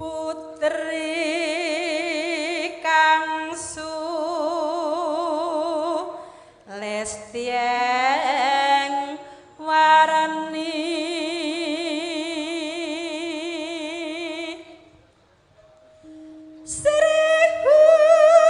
Putri kang sulistyeng warani Sri Huning Mustika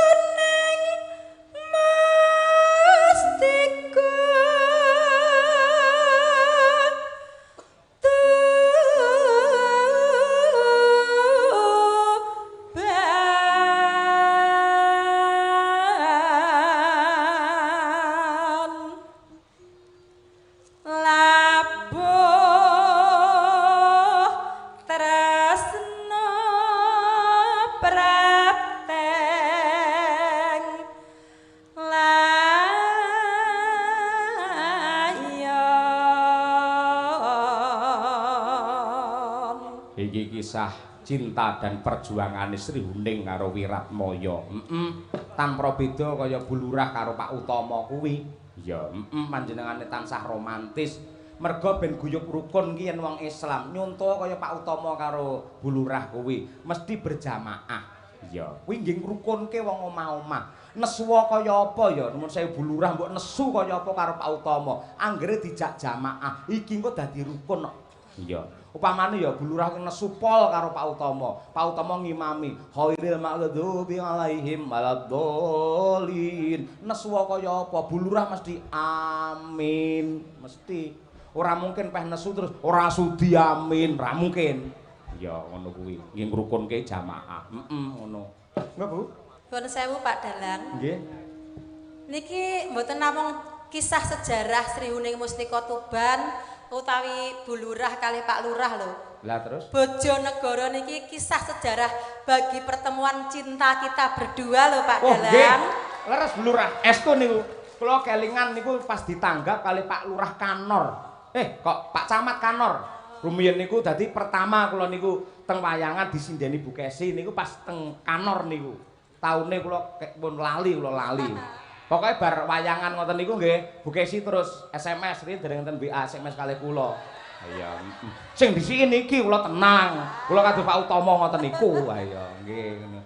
Tuban labuh tresna prapteng layon. Iki kisah cinta dan perjuangane Sri Huning karo Wiratmaya. Tanpa beda kaya Bu Lurah karo Pak Utama kuwi. Ya, panjenengane tansah romantis. Merga ben guyub rukun ki yen wong Islam nyonto kaya Pak Utama karo Bu Lurah kuwi mesti berjamaah. Ya, kuwi nggih ngrukunke wong omah-omah. Nesuwa kaya apa ya? Nuwun sewu Bu Lurah mbok nesu kaya apa karo Pak Utama. Anggere dijak jamaah, iki engko dadi rukun kok. Iya. Upamane ya Bu Lurah nesu pol karo Pak Utama. Pak Utama ngimami khairil maghdubi alaihim waladdallin. Nesuwa kaya apa? Bu Lurah mesti amin, mesti. Ora mungkin peh nesu terus ora sudi amin, ora mungkin. Ya ngono kuwi, nggih ngrukunke jamaah. Ngono. Nggih, Bu. Nuwun sewu Pak Dalang. Nggih. Niki mboten namung kisah sejarah Sri Huning Mustika Tuban utawi Bu Lurah kalih Pak Lurah lho. Lah terus Bojonegoro niki kisah sejarah bagi pertemuan cinta kita berdua lho Pak Oh, nggih. Dalang. Leres Bu Lurah, estu niku. Kula kelingan niku pas ditanggap kalih Pak Lurah Kanor. Kok Pak Camat Kanor. Rumiyin niku dadi pertama kula niku teng wayangan disindeni Bu Kesi niku pas teng Kanor niku. Taune kula pun lali, kula lali. Pokoke bar wayangan ngoten niku nggih, Bu Kesi terus SMS riyin dereng enten WA SMS kalih kula. Iya, sing disiki niki kula tenang. Kula kados Pak Utama ngoten niku. Ha iya, nggih ngono.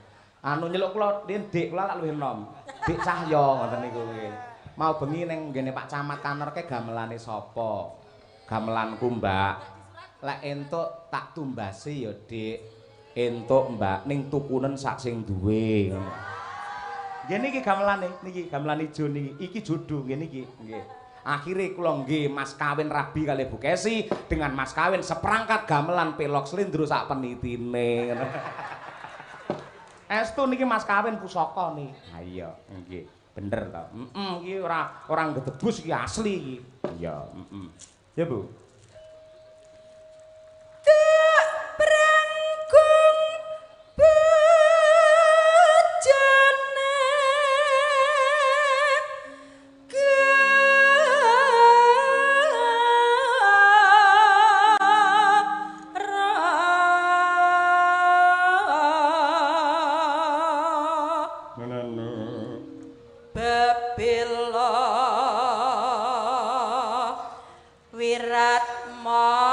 Anu nyeluk kula riyin Dik, kula lak luwih enom. Dik Cahya ngoten niku nggih. Mau bengi ning nggene Pak Camat Kanor ke gamelane sapa? Gamelanku, Mbak. Lek entuk tak tumbasi ya, Dik. Entuk, Mbak, ning tukunen sak sing duwe ngono. Nggih niki gamelane, niki gamelan ijo niki. Iki jodoh nggih niki, nggih. Akhire kula nggih mas kawin rabi kalih Bu Kesi dengan mas kawin seperangkat gamelan pelok slendro sak penitine ngono. Estu niki mas kawin pusaka niki. Ha iya, nggih. Bener to. Iki ora ngedebus iki asli iki. Iya, Ya, Bu. Tuk prangkung bojone gara Ngono. Bebela Wiratmaya.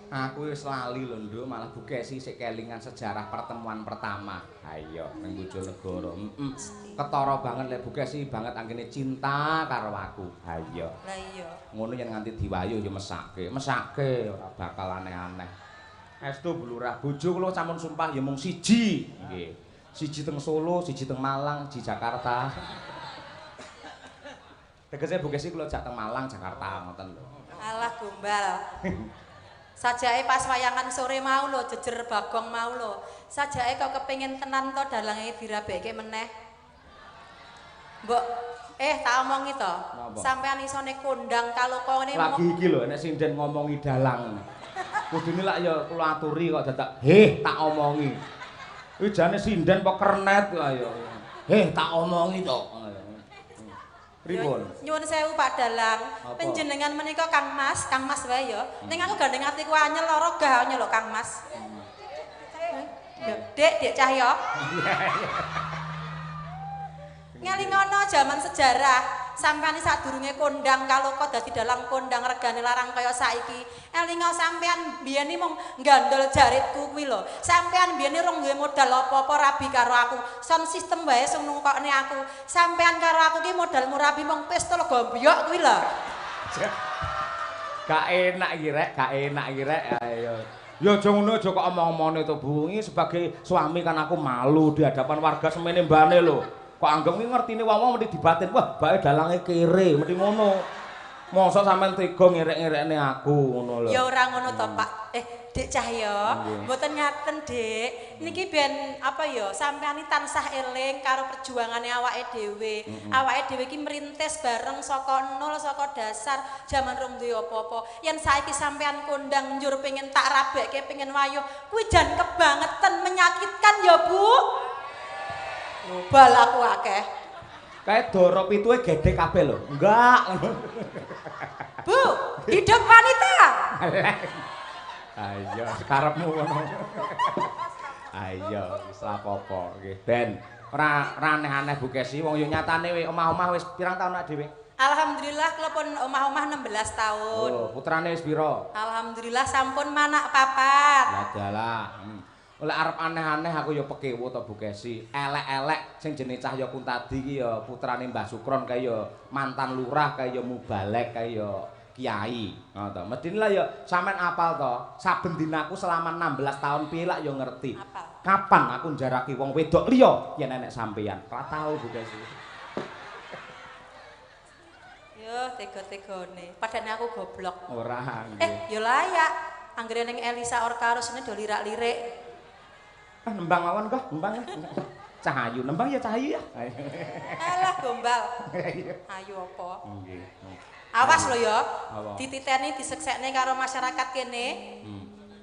Aku wis lali lho, Nduk, malah Bu Kesi sik kelingan sejarah pertemuan pertama. Ha iya, ning Bojonegoro. Ketara banget lek Bu Kesi banget anggene cinta karo aku. Ha iya. Lah iya. Ngono yen nganti diwayu ya mesake. Mesake ora bakal aneh-aneh. Estu Bu Lurah, bojo kula sampun sumpah ya mung siji. Nggih. Siji teng Solo, siji teng Malang, siji Jakarta. Tegese Bu Kesi kula jak teng Malang, Jakarta ngoten lho. Alah gombal. Sajake pas wayangan sore mau lho, jejer Bagong mau lho. Sajake kok kepengin tenan to dalange dirabeke meneh. Mbok tak omongi to. Sampean isone kondang kaloka ngene. Lagi iki lho nek sinden ngomongi dalang. Kudune lak ya kula aturi kok dadak heh tak omongi. Kuwi jane sinden apa kernet kok ayo. Heh tak omongi to. Pripun? Nyuwun sewu Pak Dalang. Panjenengan menika Kang Mas, Kang Mas wae ya. Ning aku gandeng atiku anyel lara gah nyeluk Kang Mas. Yo, Dik, Dik Cahya. Ngelingono jaman sejarah, sampean sadurunge kondang kaloka dadi dalang kondang regane larang kaya saiki. Elingo sampean biyen mung nggandol jaritku kuwi lho. Sampean biyen rong duwe modal apa-apa rabi karo aku. Sound system wae sing nungkokne aku. Sampean karo aku ki modalmu rabi mung pistol gombyok kuwi lho. Gak enak iki rek, gak enak iki rek. Ayo. Ya aja ngono, aja kok omong-omongne to Bu. Iki sebagai suami kan aku malu di hadapan warga semene mbane lho. Kok anggem iki ngertine wong-wong mesti dibatin, wah bae dalange kere, mesti ngono. Mosok sampean tega ngerek-ngerekne aku ngono lho. Ya ora ngono to, Pak. Dik Cahya, mboten ngaten, Dik. Niki ben apa ya, sampean iki tansah eling karo perjuangane awake dhewe. Awake dhewe iki merintis bareng saka nol, saka dasar, jaman rong duwe apa-apa. Yen saiki sampean kondang njur pengen tak rabekke, pengen wayuh, kuwi jan kebangetan menyakitkan ya, Bu. Bal aku akeh. Kae doro pituhe gedhe kabeh lho. Enggak. Bu, hidup wanita. Ayo, karepmu ngono. Ayo, wis ra apa-apa nggih. Ben ora aneh-aneh Bu Kesi, wong yo nyatane omah-omah wis pirang taun awake dhewe? Alhamdulillah kula pun omah-omah 16 tahun. Oh, putrane wis pira? Alhamdulillah sampun manak papat. Lah dalah. Oleh arep aneh-aneh aku ya pekewo to Bu Kesi. Elek-elek sing jenenge Cahya Kuntadi iki ya putrane Mbah Sukron kae ya mantan lurah kae ya mubalek kae ya kiai. Ngono to. Medine lah ya sampean apal to. Saben dinaku selama 16 tahun piye lak ya ngerti. Apal. Kapan aku njaraki wong wedok liya yen enek sampean? Ora tau Bu Kesi. Yo tega-tegane. Padane aku goblok. Ora nggih. Ya layak. Anggere ning Elisa Orkarus ini do lirak-lirik. Ah, nembang mawon kok, nembang. Cahayu, nembang ya Cahayu ya. Alah gombal. Ayu apa? Nggih. Awas lho ya. Dititeni diseksekne karo masyarakat kene.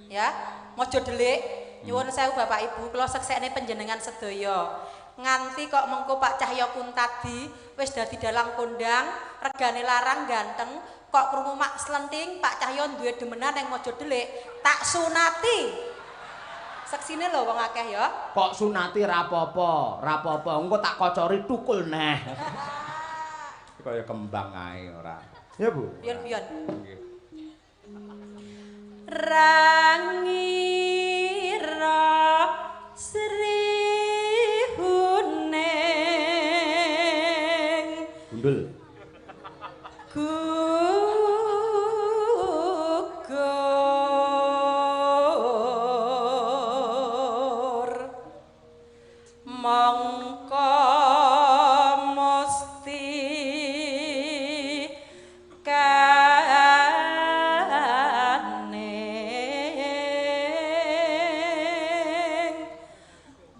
Ya, mojo delik. Nyuwun sewu Bapak Ibu, kula seksekne panjenengan sedaya. Nganti kok mengko Pak Cahya Kuntadi wis dadi dalang kondang, regane larang ganteng, kok krungu mak slenting Pak Cahya duwe demenan nang mojo delik, tak sunati. Seksine lho wong akeh ya. Kok sunati ra apa-apa, ra apa-apa. Engko tak kocori tukul neh. Kaya kembang ae ora. Ya, Bu. Pion-pion. Nggih. Rangira Sri Huning. Gundul. Mongko musti kaning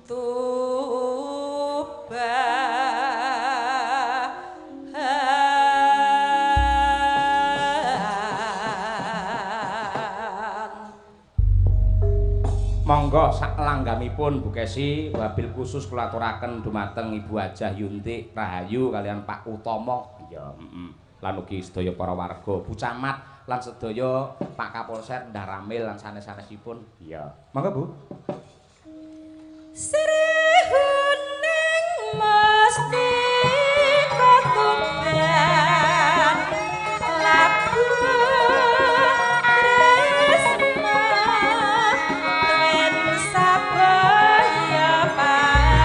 tubahan. Monggo sak langgamipun Bu Kesi, wabil khusus kula aturaken dumateng Ibu Hajah Yuntik Rahayu kalian Pak Utomo. Iya, heeh. Lan ugi sedaya para warga, Bu Camat lan sedaya Pak Kapolsek Ndah Ramil lan sanes-sanesipun. Iya. Monggo Bu. Sri Huning mesti ketuban labu tresna twen sabaya pati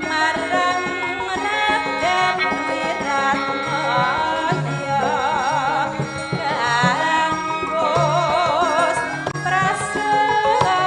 marang Raden Wiratmaya kang wus prasetya.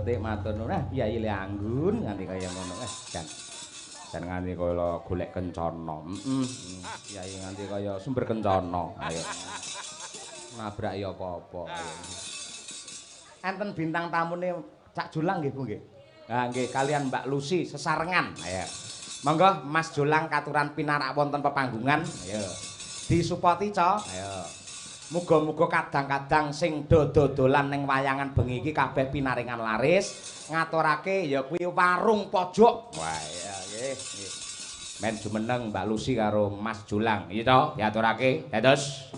Tutik matur nuwun. Ah piyayi le anggun nganti kaya ngono. Jan. Jan nganti kaya golek kencana. Heeh. Piyayi nganti kaya sumber kencana. Ayo. Nabraki apa-apa. Enten bintang tamune Cak Jolang nggih Bu nggih. Ha nggih kalian Mbak Lucy sesarengan. Ayo. Monggo Mas Jolang katuran pinarak wonten pepanggungan. Ayo. Disupoti, Cok. Ayo. Muga-muga kadang-kadang sing dodolan ning wayangan bengi iki kabeh pinaringan laris, ngaturake ya kuwi warung pojok. Wah, iya nggih. Men jumeneng Mbak Lucy karo Mas Jolang. Iya to, diaturake. Dados.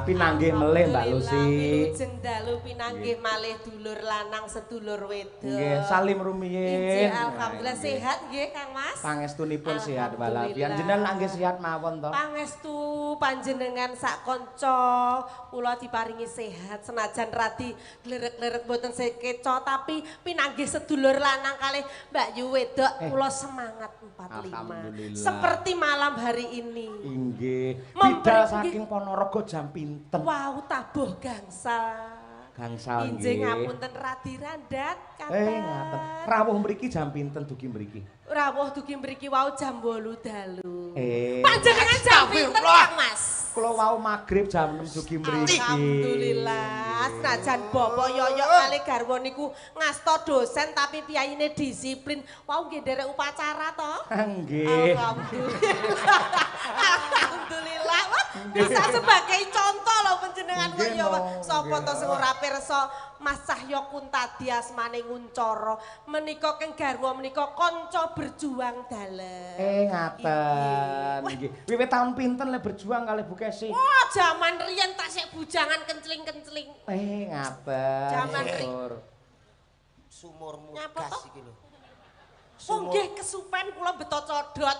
Pinanggih melih Mbak Lucy. Wilujeng dalu pinanggih malih dulur lanang sedulur wedok. Nggih, salim rumiyin. Alhamdulillah sehat nggih Kang Mas. Pangestunipun sehat walafiat. Jenengan lak nggih sehat mawon to. Pangestu panjenengan sak kanca kula diparingi sehat senajan radi glerek-glerek mboten sekeca tapi pinanggih sedulur lanang kalih Mbak Yu wedok kula semangat 45. Seperti malam hari ini. Inggih. Bidal saking Ponorogo jam pinten? Wau tabuh gangsal. Gangsal nggih. Injih ngapunten radi randat kathah. Ngaten. Rawuh mriki jam pinten dugi mriki? Rawuh dugi mriki wau jam 8 dalu. Panjenengan jam pinten Kang Mas? Kula wau magrib jam 6 dugi mriki. Alhamdulillah. Senajan bapak yoyok kalih garwa niku ngasta dosen tapi piyayine disiplin. Wau nggih nderek upacara to? Nggih. Alhamdulillah. Alhamdulillah. Wah, bisa sebagai contoh lho panjenengan kok ya. Sapa to sing ora pirsa Mas Cahyo Kuntadi asmane Nguncara menika keng garwa menika kanca berjuang dalem. Ngaten. Nggih. Wiwit taun pinten le berjuang kalih Bu Kesi? Wah, jaman riyen tasik bujangan kencling-kencling. Ngaten. Jaman riyen. Sumurmu gas iki lho. Oh nggih kesupen kula beto codot.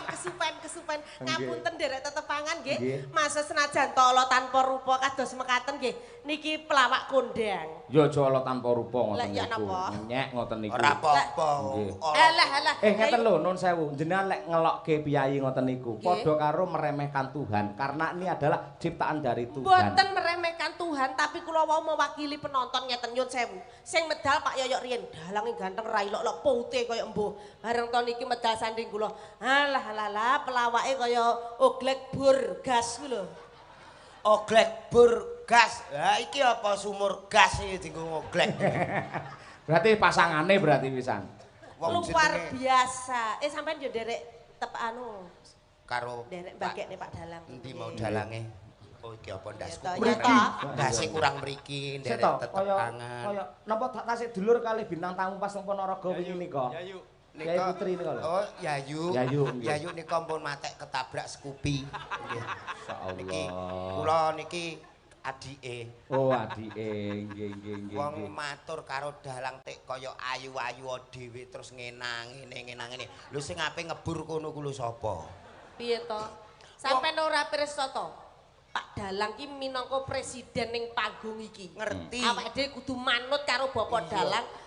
Kesupen kesupen. Ngapunten nderek tetepangan nggih. Masa senajan tala tanpa rupa kados mekaten nggih. Niki pelawak kondang. Ya aja ala tanpa rupa ngoten niku. Nyek ngoten niku. Ora apa-apa. Alah alah. Ngeten lho nun sewu. Jenengan lek ngelokke piyayi ngoten niku padha karo meremehkan Tuhan karena ini adalah ciptaan dari Tuhan. Mboten meremehkan Tuhan tapi kula wau mewakili penonton ngeten nyun sewu. Sing medal Pak Yoyok riyen dalange ganteng ra ilok-ilok putih kaya embuh. Bareng to niki medal sanding kula. Alah alah alah pelawake kaya oglek bur gas ku lho. Oglek bur gas. Lah iki apa sumur gas iki dienggo ngoglek. Berarti pasangane berarti pisan. Luar biasa. Sampean yo nderek tep anu karo nderek bagekne Pak Dalang. Endi mau dalange? Oh iki apa ndasku? Mriki. Ndase kurang mriki nderek tetepangan. Kaya napa tak tasik dulur kalih bintang tamu pas teng Ponorogo wingi nika. Yayu. Yayu Putri nika lho. Oh, Yayu. Yayu nika pun matek ketabrak Scoopy. Nggih. Insyaallah. Kula niki adike. Oh, adike. Nggih, nggih, nggih. Wong matur karo dalang tik kaya ayu-ayu dhewe terus ngenang ngene ngenang ngene. Lho sing ape ngebur kono ku lho sapa? Piye to? Sampeyan ora pirsa to? Pak Dalang ki minangka presiden ning panggung iki. Ngerti. Awake dhewe kudu manut karo Bapak Dalang.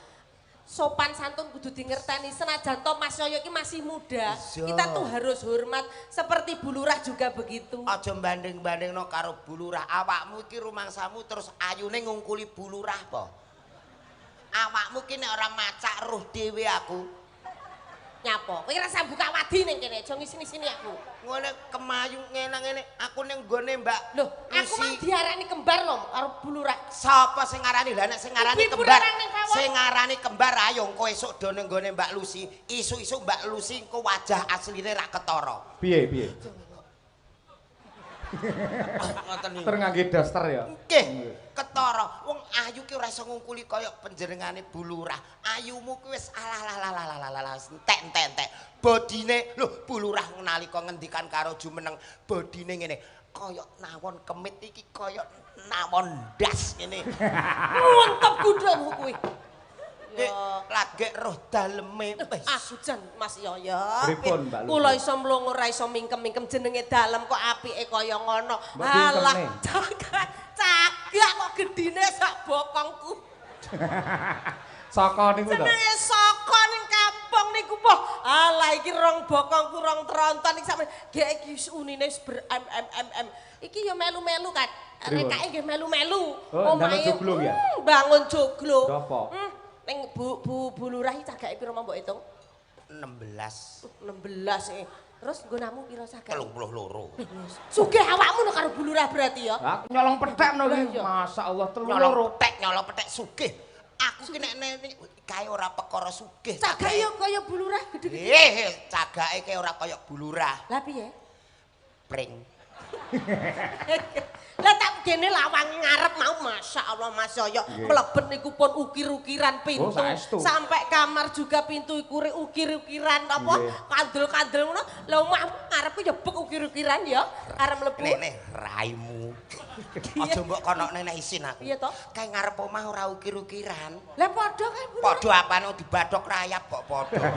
Sopan santun kudu dingerteni senajan to Mas Yoyo iki masih muda. Iya. Kita tuh harus hormat seperti Bu Lurah juga begitu. Aja banding-bandingno karo Bu Lurah. Awakmu iki rumangsamu terus ayune ngungkuli Bu Lurah apa? Awakmu ki nek ora macak roh dhewe aku. Nyapa? Kowe ora usah buka wadi ning kene, aja ngisini-sini aku. Ngene kemayu ngene-ngene, aku ning nggone Mbak. Lho, aku mah diarani kembar lho karo Bu Lurah. Sapa sing ngarani? Lah nek sing ngarani kembar, sing ngarani kembar ayo engko esuk do ning nggone Mbak Lucy. Isuk-isuk Mbak Lucy engko wajah asline ra ketara. Piye piye? Ngoten niku. Ter ngangge daster ya. Nggih, ketara. Wong ayu ki ora iso ngungkuli kaya panjenengane Bu Lurah. Ayumu ki wis alah entek-entek. Bodine lho Bu Lurah nalika ngendikan karo jumeneng, bodine ngene, kaya nawon kemit iki kaya nawon ndas ngene. Muntep gudangmu kuwi. Lagek roh daleme. Aku jan Mas Yoyo. Kula iso mlongo ora iso mingkem-mingkem jenenge dalem kok apike kaya ngono. Alah, cagak kok gedine sak bokongku. Saka niku to. Jenenge saka ning kampung niku poh. Alah iki rong bokongku rong tronton iki sampe gek iki unine wis ber m m m m. Iki ya melu-melu kan. Rekake nggih melu-melu. Omahe joglo ya. Bangun joglo. Ning Bu Lurah iki cagake pira mbok hitung? 16. 16 eh. Terus nggonamu pira cagake? 32. Sugih awakmu no karo Bu Lurah berarti ya. Lah nyolong pethek no iki. Masyaallah 32. Nyolong pethek sugih. Aku ki nek kae ora perkara sugih. Cagake ya kaya Bu Lurah gedhe-gedhe. Eh, cagake kae ora kaya Bu Lurah. Lah piye? Pring. Lah tak gene lawang ngarep mau masyaallah Mas Yoyo mlebet niku pun ukir-ukiran pintu sampai kamar juga pintu iku ukir-ukiran apa kandel-kandel ngono. Lah omah ngarepku ya bek ukir-ukiran ya arep mlebu. Nek raimu. Aja mbok konokne nek isin aku. Piye to? Kae ngarep omah ora ukir-ukiran. Lah padha kae Bu. Padha apane dibadhok rayap kok padha.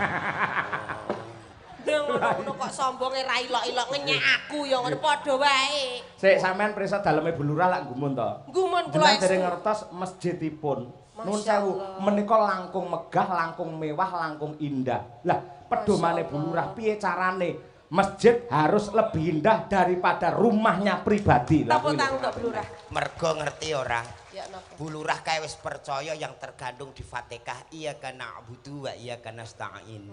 Ngono kok sombonge ra ilok-ilok ngenyek aku ya ngono padha wae. Sik sampean pirsa daleme Bu Lurah lak gumun to? Gumun kula. Jenengan dereng ngertos masjidipun. Nuwun sewu, menika langkung megah, langkung mewah, langkung indah. Lah, pedomane Bu Lurah piye carane? Masjid harus lebih indah daripada rumahnya pribadi. Tepuk tangan untuk Bu Lurah. Mergo ngerti ora? Ya napa? Bu Lurah kae wis percaya yang tergandung di Fatihah, iyyaka na'budu wa iyyaka nasta'in.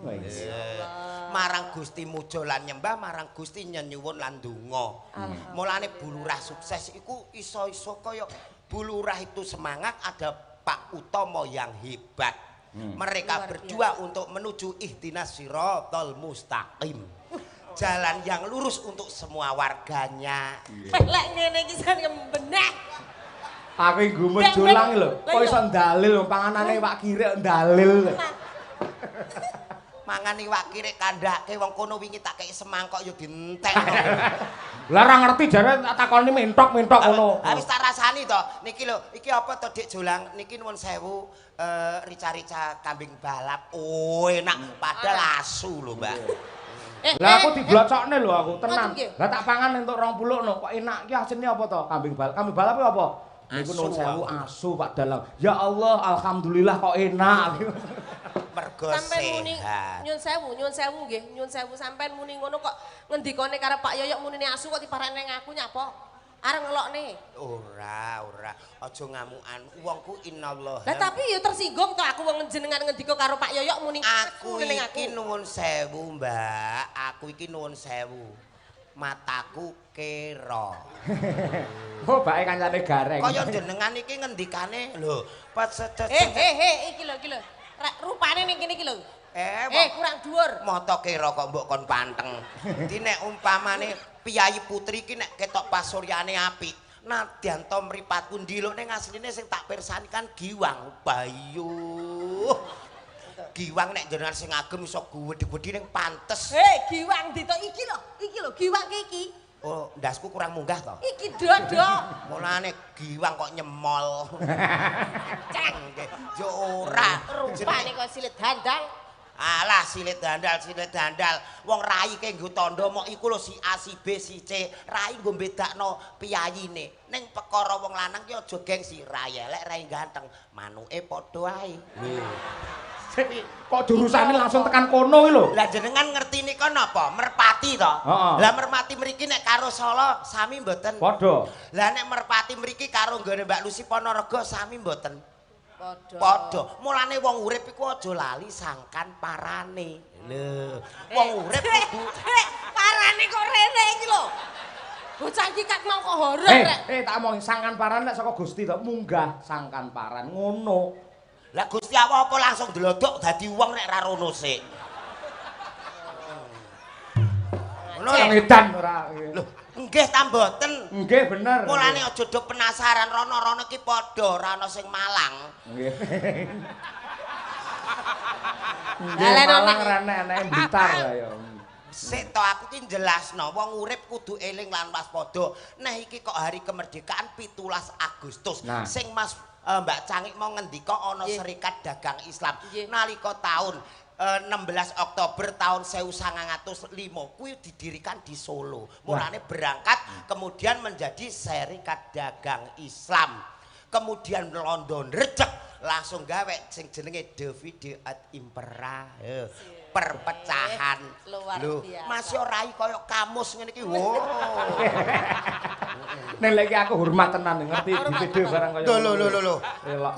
Marang Gusti muja lan nyembah, marang Gusti nyenyuwun lan donga. Mulane Bu Lurah sukses iku iso-iso kaya Bu Lurah itu semangat, ada Pak Utomo yang hebat. Mereka berdua untuk menuju ihdinas siratal mustaqim. Jalan yang lurus untuk semua warganya. Lek ngene iki jan beneh. Aku iki gumun jolang lho. Kok iso ndalil panganane iwak kirik ndalil. Mangan iwak kirik kandhake wong kono wingi tak kei semangkok ya dientekno. Lah ora ngerti jare tak takoni mentok-mentok ngono. Ha wis tak rasani to. Niki lho, iki apa to Dik Jolang? Niki nuwun sewu rica-rica kambing balap. Oh, enak padahal asu lho, Mbak. Lah aku diblocokne lho aku tenan. Lah tak pangan entuk 20 no. Kok enak iki asine apa to? Kambing balap. Kambing balap iki apa? Niku nuwun sewu asu Pak Dalang. Ya Allah, alhamdulillah kok enak. Mergo sehat. Nyun sewu nggih, nyun sewu sampean muni ngono kok ngendikane karo Pak Yoyok munine asu kok diparani nang aku nyapa? Arep ngelokne. Ora, ora. Aja ngamukan. Wong ku innallaha. Lah tapi ya tersinggung to aku wong jenengan ngendika karo Pak Yoyok muni aku iki nuwun sewu, Mbak. Aku iki nuwun sewu. Mataku kera. Oh, bae kancane gareng. Kaya jenengan iki ngendikane lho, iki lho, iki lho. Rupane ning kene iki lho. Kurang dhuwur. Mata kera kok mbok kon panteng. Dadi nek umpamane piyayi putri iki nek ketok pasuryane apik, nadyan to mripatku ndiluk ning asline sing tak pirsani kan giwang bayu. Giwang nek jenengan sing agem iso gedhe-gedhe ning pantes. Hei, giwang dito iki lho, iki lho giwang iki. Oh, ndasku kurang munggah to? Iki dodo. Mulane giwang kok nyemol. Ceng. Yo ora. Rupane kok silit dandang. Alah silit dandal, silit dandal. Wong rai ke nggo tandha mok iku lho si A, si B, si C. Rai nggo bedakno piyayine. Ning perkara wong lanang ki aja gengsi, rai elek, rai ganteng, manuke padha ae. Lho. Kok jurusane langsung tekan kono iki lho. Lah jenengan ngerti nika napa? Merpati to. Lah merpati mriki nek karo Solo sami mboten? Padha. Lah nek merpati mriki karo nggone Mbak Lucy Ponorogo sami mboten? Padha. Padha. Mulane wong urip iku aja lali sangkan parane. Lho, wong urip kudu parane kok rene iki lho. Bocah iki kat mau kok horor rek. Tak omong sangkan paran nek saka Gusti to munggah sangkan paran ngono. Lah Gusti Allah apa langsung delodok dadi wong nek ra rono sik. Ngono lho edan ora. Lho, nggih ta mboten? Nggih bener. Mulane aja do penasaran rono-rono iki padha ora ana sing malang. Nggih. Nggih malang ra enek Blitar lah ya. Sik to aku ki jelasno wong urip kudu eling lan waspada. Nah iki kok hari kemerdekaan 17 Agustus. Nah. Sing Mas Mbak Cangik mau ngendika ana Serikat Dagang Islam nalika tahun 16 Oktober tahun 1905 kuwi didirikan di Solo. Mulane berangkat kemudian menjadi Serikat Dagang Islam. Kemudian London recek langsung gawe sing jenenge Divide et Impera. Perpecahan. Luar biasa. Mas yo rai kaya kamus ngene iki. Wo. Nek lagi aku hormat tenan ngerti DVD barang kaya. Lho lho lho lho.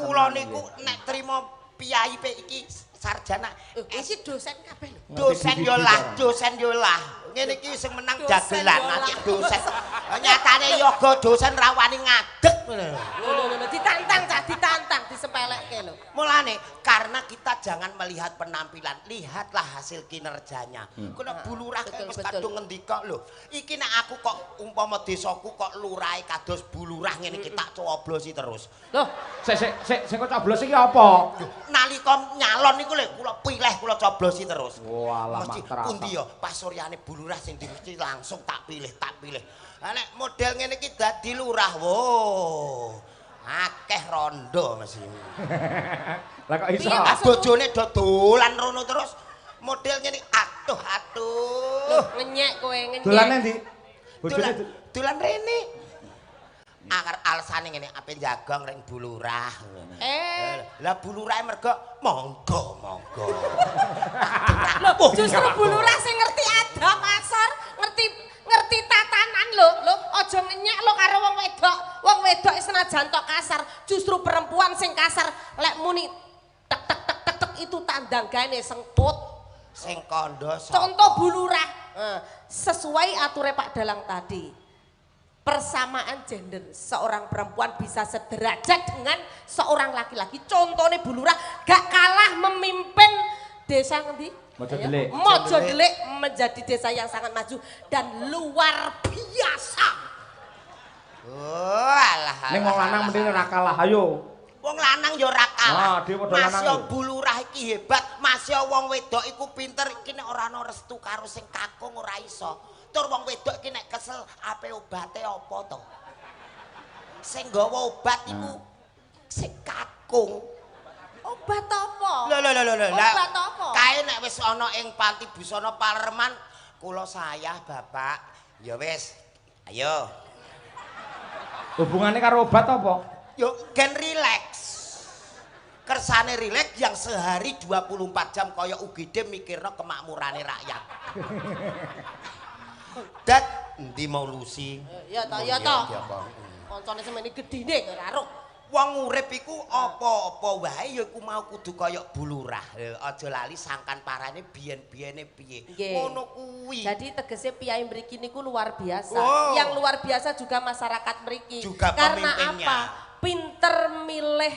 Kula niku nek trimo piyai pe iki sarjana, iki dosen kabeh lho. Dosen yo lah, dosen yo lah. Ngene iki sing menang dagelan nanti dosen. Nyatane yoga dosen ra wani ngadeg ngono. Lho lho lho ditantang cah, ditantang disepelekke lho. Mulane karena kita jangan melihat penampilan, lihatlah hasil kinerjanya. Kena Bu Lurah wis kadung ngendika lho. Iki nek aku kok umpama desaku kok lurahe kados Bu Lurah ngene iki tak coblosi terus. Loh, sik sik sik sing kok coblos iki apa? Nalika nyalon niku lho kula pilih kula coblosi terus. Walah mesti pundi ya pasuryane Bu Lurah sing mesti langsung tak pilih, tak pilih. Lah nek model ngene iki dadi lurah, wo. Akeh rondo mesti. Lah kok iso? Bojone do dolan rono terus. Model ngene aduh aduh. Loh, ngenyek kowe, ngenyek. Dolan endi? Bojone dolan rene. Akar alasane ngene ape jagong ring Bu Lurah. Lah Bu Lurah mergo monggo monggo. Loh, justru Bu Lurah sing ngerti adab asor, ngerti tatanan lho. Lho, aja ngenyek lho karo wong wedok. Wong wedok senajan tok kasar, justru perempuan sing kasar lek muni tek tek tek tek tek itu tandang gaene sengkut. Sing kandha sapa? Contoh Bu Lurah. Sesuai ature Pak Dalang tadi. Persamaan gender, seorang perempuan bisa sederajat dengan seorang laki-laki. Contohnya Bu Lurah gak kalah memimpin desa ngendi? Mojodelik. Mojodelik menjadi desa yang sangat maju dan luar biasa. Oh, alah. Ning wong lanang mending ora kalah, ayo. Wong lanang ya ora kalah. Mas yo Bu Lurah iki hebat, mas yo wong wedok iku pinter, iki nek ora ana restu karo sing kakung ora iso. Tur wong wedok iki nek kesel ape obate apa to? Sing nggawa obat iku sing kakung. Obat apa? Lho lho lho lho. Obat apa? Kae nek wis ana ing panti busana Parlemen, kula sayah Bapak. Ya wis, ayo. Hubungane karo obat apa? Yo gen rileks. Kersane rileks yang sehari 24 jam kaya UGD mikirno kemakmurane rakyat. Dat endi mau Lusi? Ya ta, ya ta. Kancane semene gedine ora roh. Wong urip iku apa-apa wae ya iku mau kudu kaya Bu Lurah. Aja lali sangkan parane biyen-biyene piye. Ngono kuwi. Jadi tegese piyai mriki niku luar biasa. Oh. Yang luar biasa juga masyarakat mriki. Juga karena pemimpinnya. Apa? Pinter milih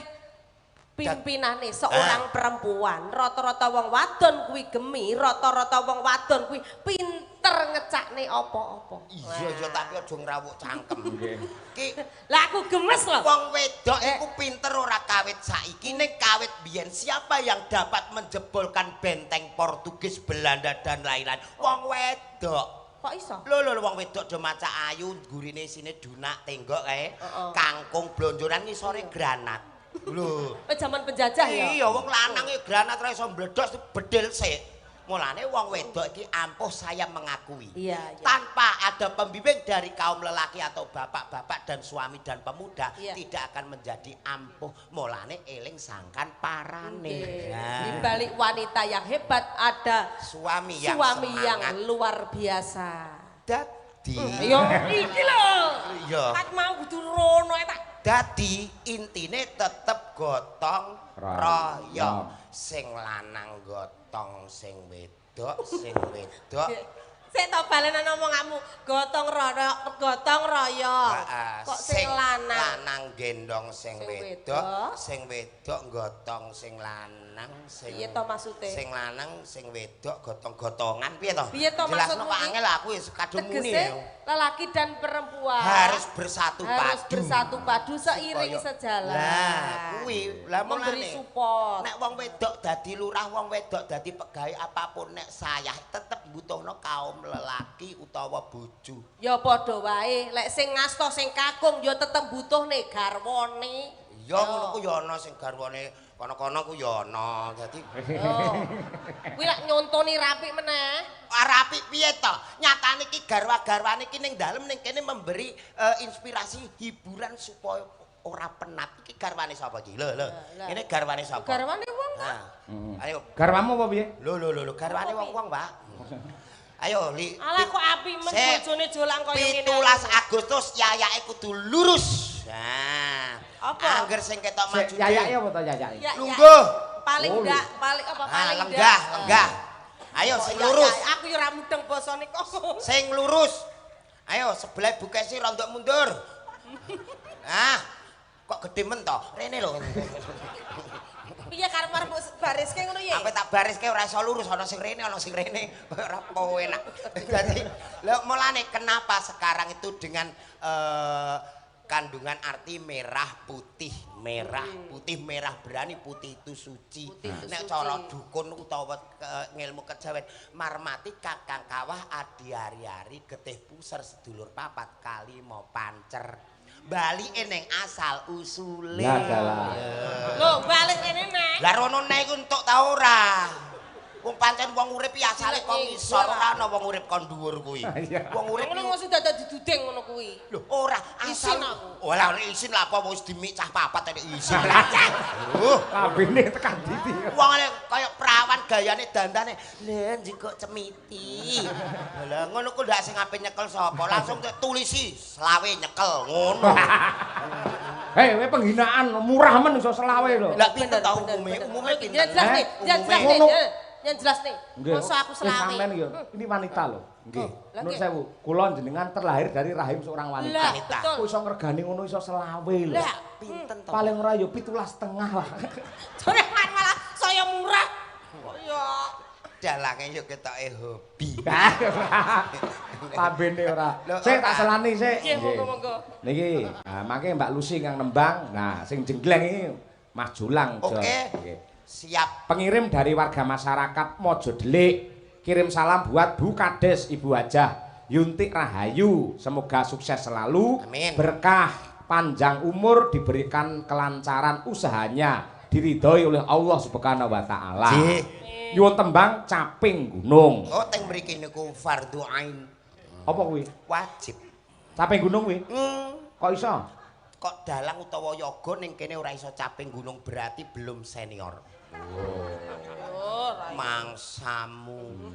pimpinane seorang perempuan. Rata-rata wong wadon kuwi gemi, rata-rata wong wadon kuwi pinter ngecakne apa-apa. Iya iya tapi aja ngrawuk cangkem. Nggih. Ki lah aku gemes lho. Wong wedok iku pinter ora kawit saiki ning kawit biyen. Siapa yang dapat menjebolkan benteng Portugis, Belanda dan lain-lain? Wong wedok. Kok iso? Lho lho wong wedok do macak ayu, gurine isine dunak tenggok kae. Kangkung blonjonan ngisore granat. Lho, zaman penjajah ya. Iya, wong lanang iki granat ora iso mbledos bedil sik. Mulane wong wedok iki ampuh saya mengakui. Iya, iya. Tanpa ada pembimbing dari kaum lelaki atau bapak-bapak dan suami dan pemuda, iya, tidak akan menjadi ampuh. Mulane eling sangkan parane. Nah. Di balik wanita yang hebat ada suami yang suami yang luar biasa. Dadi. Iya, iki lho. Iya. Tak mau kudu rono tak. Dadi intine tetep tetep gotong royong. Sing lanang gotong sing wedok, sing wedok. Sik to balenan omonganmu, gotong royong, gotong royong. Kok sing lanang lanang gendong sing wedok, sing wedok gotong sing lanang, sing piye to maksude? Sing lanang sing wedok gotong-gotongan piye to? Piye to maksudmu? Jelasno kok angel aku wis kadung muni. Tegese lelaki dan perempuan harus bersatu padu. Harus bersatu padu seiring sejalan. Lah kuwi, lah memberi support. Nek wong wedok dadi lurah, wong wedok dadi pegawai apapun nek sayah tetep butuhno kaum lelaki utawa bojo. Ya padha wae, lek sing ngasta sing kakung ya tetep butuhne garwane. Ya ngono ku ya ana sing garwane kono-kono ku ya ana. Dadi kuwi lak nyontoni rapi meneh. Ora apik piye to? Nyatane iki garwa-garwane iki ning dalem ning kene memberi inspirasi hiburan supaya ora penat. Iki garwane sapa iki? Lho lho. Ini garwane sapa? Garwane wong ta. Ayo. Garwamu apa piye? Lho lho lho garwane wong-wong, Pak. Ayo li. Alah kok api men bojone jolang kaya ngene. 17 Agustus yayake kudu lurus. Nah. Apa? Angger sing ketok maju. Yayake apa to yayake? Lungguh. Paling ndak, paling apa paling ndak. Lenggah, lenggah. Ayo sing lurus. Aku yo ora mudeng basane kok. Sing lurus. Ayo sebelah Bukesi rondok mundur. Nah, kok gedhe men to? Rene lho. Piye karep arep bariske ngono ya? Sampe tak bariske ora iso lurus, ana sing rene, ana sing rene, ora enak. Dadi lho mulane kenapa sekarang itu dengan kandungan arti merah putih, merah putih, merah berani, putih itu suci. Nek cara dukun utawa ngilmu kejawen, marmati kakang kawah adi ari-ari getih puser sedulur papat kalima pancer. Balike ning asal usule. Lho, balik rene nek. Lah rono nek iku entuk ta ora? Wong pancen wong urip iki asale kok ngisor, ora ana wong urip kon dhuwur kuwi. Wong urip ngono mesti dadak diduding ngono kuwi. Lho, ora asal isin aku. Ora isin lha apa wis dimik cah papat nek isin. Lambene tekan ndi. Wong kaya perawan gayane dandane, lha njikok cemiti. Lah ngono ku ndak sing ape nyekel sapa, langsung tulisi selawe nyekel ngono. Hei, kowe penghinaan murah men iso selawe lho. Lah pinten ta umume? Umume pinten? Jelas nih, jelas nih. Yang jelas nih, masa aku selawe. Sampean iki, ini wanita lho. Nggih. Nuwun sewu, kula jenengan terlahir dari rahim seorang wanita. Kok iso ngregani ngono iso selawe lho. Lah, pinten to? Paling ora ya 17,5 lah. Jare malah saya murah. Kok ya dalange yo ketoke hobi. Lambene ora. Sik tak selani sik. Nggih, monggo-monggo. Niki, nah mangke Mbak Lucy kang nembang. Nah, sing jenggleng iki Mas Jolang. Oke. Siap. Pengirim dari warga masyarakat Mojo Delik. Kirim salam buat Bu Kades Ibu Hajah Yuntik Rahayu. Semoga sukses selalu. Amin. Berkah, panjang umur, diberikan kelancaran usahanya, diridhoi oleh Allah Subhanahu wa taala. Nyuwun tembang Caping Gunung. Oh, teng mriki niku fardhu ain. Apa kuwi? Wajib. Caping Gunung kuwi? Kok iso? Kok dalang utawa yoga ning kene ora iso caping gunung berarti belum senior. Oh, mangsamu.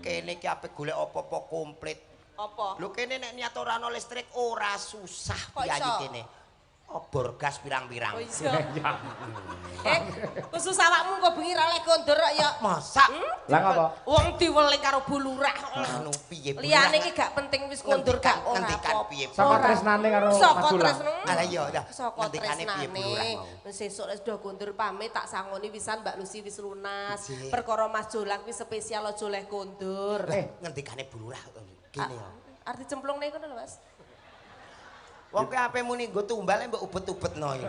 Kene iki ape golek apa-apa komplit. Apa? Lho kene nek niat ora ana listrik ora susah piyayi kene. Obor gas pirang-pirang. Oh iya. Khusus awakmu kok bengi ra oleh kondur kok ya. Masak. Lah ngapa? Wong diweling karo Bu Lurah. Anu piye? Liyane iki gak penting wis kondur gak ora apa. Saka tresnane karo Mas Jolang. Lah iya dah. Saka Ngendikane piye Bu Lurah mau? Sesuk wis do kondur pamit tak sangoni pisan Mbak Lucy wis lunas. Perkara Mas Jolang wis spesial aja oleh kondur. Ngendikane Bu Lurah kene ya. Arti cemplungne ngono lho Mas. Wong ki ape muni nggo tumbal mbok ubet-ubetno iki.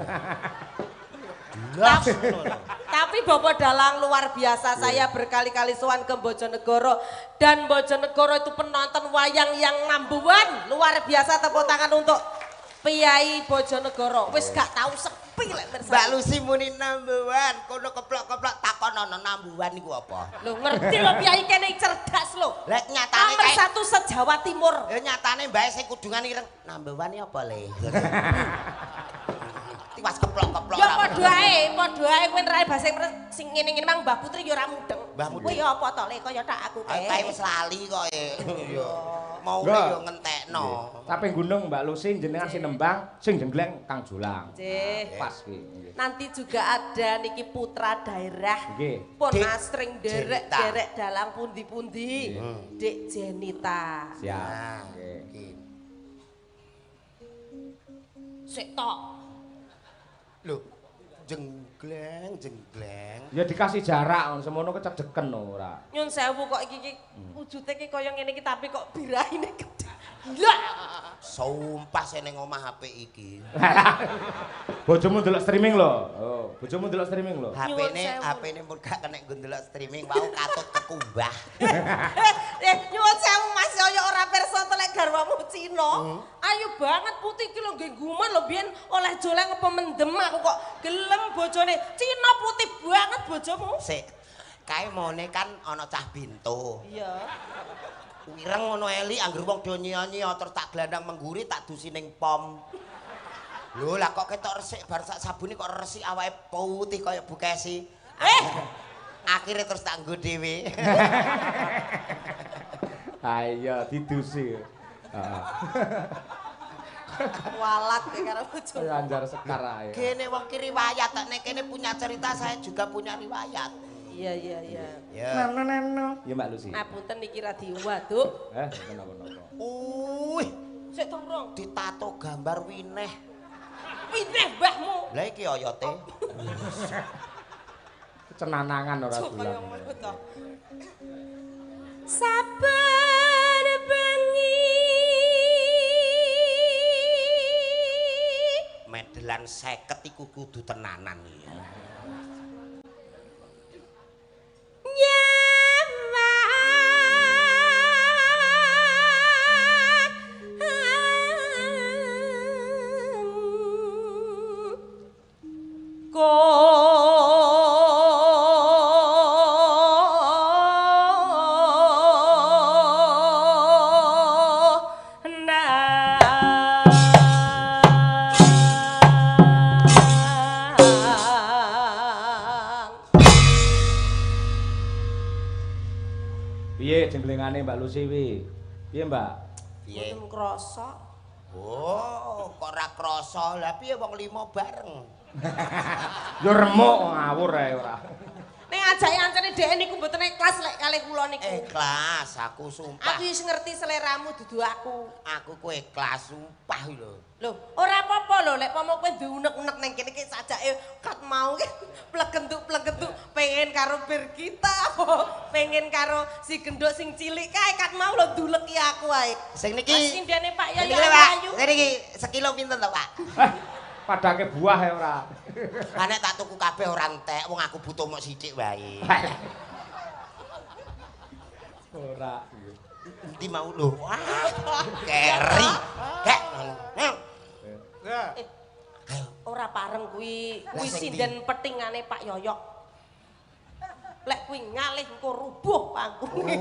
Tapi Bapak Dalang luar biasa, saya berkali-kali sowan ke Bojonegoro dan Bojonegoro itu penonton wayang yang nambuan luar biasa, tepuk tangan untuk Piyai Bojonegoro. Wis gak tau sepi lek mirsani. Mbak Lucy muni nambuan, kono keplok-keplok takon ana nambuan niku apa? Lho ngerti lho piyai kene cerdas lho. Lah nyatane nomor 1 se-Jawa Timur. Ya nyatane mbae sing kudungan ireng nambuan iki apa le? Tiwas keplok-keplok. Ya padha Padha ae kowe nerae basa sing ngene-ngene mang Mbah Putri ya ora mudeng. Kowe ya apa to le kaya tak aku kae. Kae wis lali kok ya. Mau yo ngentekno. Caping Gunung Mbak Lusi jenengan sing nembang, sing jenggleng Kang Jolang. Nggih. Pas iki. Nanti juga ada niki putra daerah. Nggih. Pun asring derek-derek dalang pundi-pundi. Dik Jenita. Siap. Nggih. Sik tok. Lho, jenggleng, jenggleng. Ya dikasih jarak semono kecedeken ora. Nyun sewu kok iki iki wujude iki kaya ngene iki tapi kok birahine gedhe. Gila. Sumpah sing ning omah HP iki. Bojomu ndelok streaming lho. Oh, bojomu ndelok streaming lho. HP-ne pun gak kenek nggo ndelok streaming wau katut kekumbah. Nyuwun sewu Mas kaya ora pirsa to lek garwamu Cina. Ayu banget putih iki lho nggih gumun lho biyen oleh joleng apa mendem aku kok gelem bojone. Cina putih banget bojomu. Sik. Kae mone kan ana cah bintu. Iya. Wireng ngono eli angger wong do nyiya-nyiya terus tak glandang mengguri tak dusi ning pom. Lho lah kok ketok resik bar sak sabune kok resik awake putih kaya Bu Kesi. Akhirnya terus tak nggo dhewe. Ayo didusi. Heeh. Walat ya karo bojomu. Anjar sekar ae. Kene wong ki riwayat, nek kene punya cerita saya juga punya riwayat. Iya iya iya. Nano nano. Ya Mbak Lusi. Ngapunten niki ra diwaduk. Mboten napa-napa. Uih, sik turung. Ditato gambar wineh. Wineh mbahmu. Lah iki oyote. Cenanangan ora dolan. Saben bengi medelan 50 iku kudu tenanan iki. Piye jenglengane Mbak Lusi wi? Piye Mbak? Piye? Mboten krasa. Oh, kok ora krasa. Lah piye wong lima bareng? Ya remuk ngawur ae ora. Ning ajake ancene dhek niku mboten ikhlas lek kalih kula niku. Ikhlas aku sumpah. Aku wis ngerti seleramu dudu aku. Aku ku ikhlas sumpah lho. Lho, ora apa-apa lho lek pomo kowe diunek-unek ning kene iki sajake kat mau ki plegentuk-plegentuk pengen karo Birgita, pengen karo si genduk sing cilik kae kat mau lho nduleki aku ae. Sing niki sindene Pak Yoyo ayu. Sing niki sekilo pinten to, Pak? Padake buah ya ora. Lah nek tak tuku kabeh ora entek, wong aku butuh mok sithik wae. Ora. Endi mau lho? Wah, keri. Gek. Ora pareng kuwi, kuwi sinden petingane Pak Yoyok. Lek kuwi ngalih engko rubuh panggunge.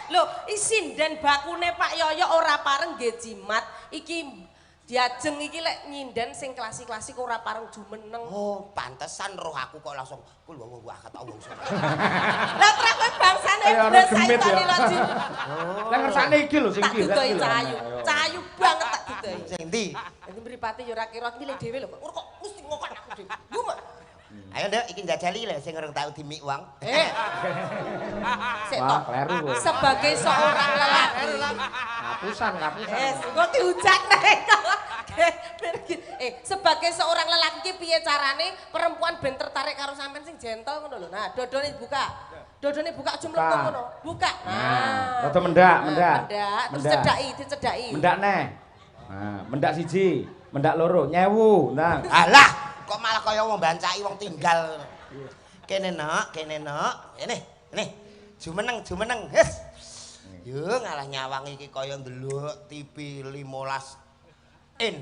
Lho, sinden bakune Pak Yoyok ora pareng nggih jimat. Iki diajeng iki lek nyinden sing klasik-klasik ora pareng jumeneng. Oh, pantesan roh aku kok langsung kul wah wah kata wong. Lah tra kowe bangsane iblis saitane lho Ji. Lah ngersane iki lho sing iki. Tak dudohi cahayu. Cahayu banget tak dudohi. Sing ndi? Dadi mripate ya ora kira milih dhewe lho kok. Ora kok mesti ngokon aku dhewe. Gumek. Ayo nduk iki njajali lho sing urung tau dimik wong. Sik to. Sebagai seorang lelaki. Kapusan, kapusan. Engko dihujat nek. Sebagai seorang lelaki ki piye carane perempuan ben tertarik karo sampean sing gentle ngono lho. Nah, dodone buka. Dodone buka aja mlebu ngono. Buka. Nah, rada mendak, mendak. Mendak, terus cedhaki, dicedhaki. Mendak neh. Nah, mendak siji, mendak loro, nyewu, nah. Alah, kok malah kaya wong bancaki wong tinggal. Kene nok, kene nok. Kene, kene. Jumeneng, jumeneng. Hes. Yo ngalah nyawang iki kaya ndelok TV 15 in.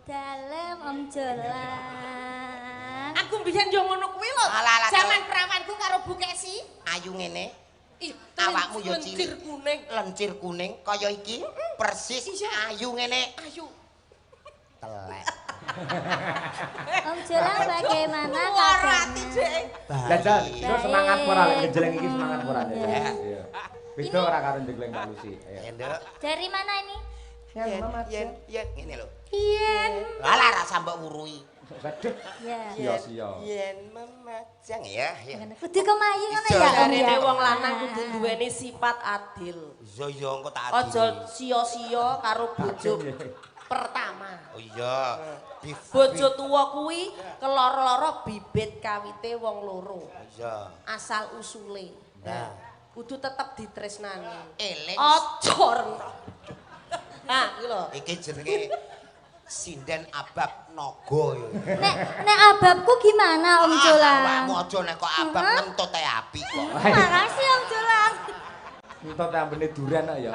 Dalem Om Jolang. Aku mbiyen yo ngono kuwi lho. Jaman prawanku karo Bu Kesi. Ayu ngene. Ih, awakmu yo cilik. Lencir kuning. Lencir kuning kaya iki persis ayu ngene. Ayu. Telek. Om Jolang bagaimana kabarnya? Jajal, terus semangat ora lek njegleng iki semangat ora jajal. Iya. Beda ora karo njegleng Mbak Lucy. Ayo. Dari mana ini? Yen yen ngene lho. Yen. Alah rasa mbok wurui. Waduh. Sia-sia. Yen memajang ya. Kudu kemayu ngono ya. Jarene wong lanang kudu duweni sifat adil. Iya iya engko tak adil. Aja sia-sia karo bojo pertama. Oh iya. Bojo tuwa kuwi keloro-loro bibit kawite wong loro. Iya. Asal usule. Nah, kudu tetep ditresnani. Eling. Aja. Nah, iki lho. Iki jenenge sinden abab naga ya. Nek ababku gimana Om Jolang? Awakmu aja nek kok abab ngentut ae api kok. Makasih Om Jolang. Ngentut ambene duren kok ya.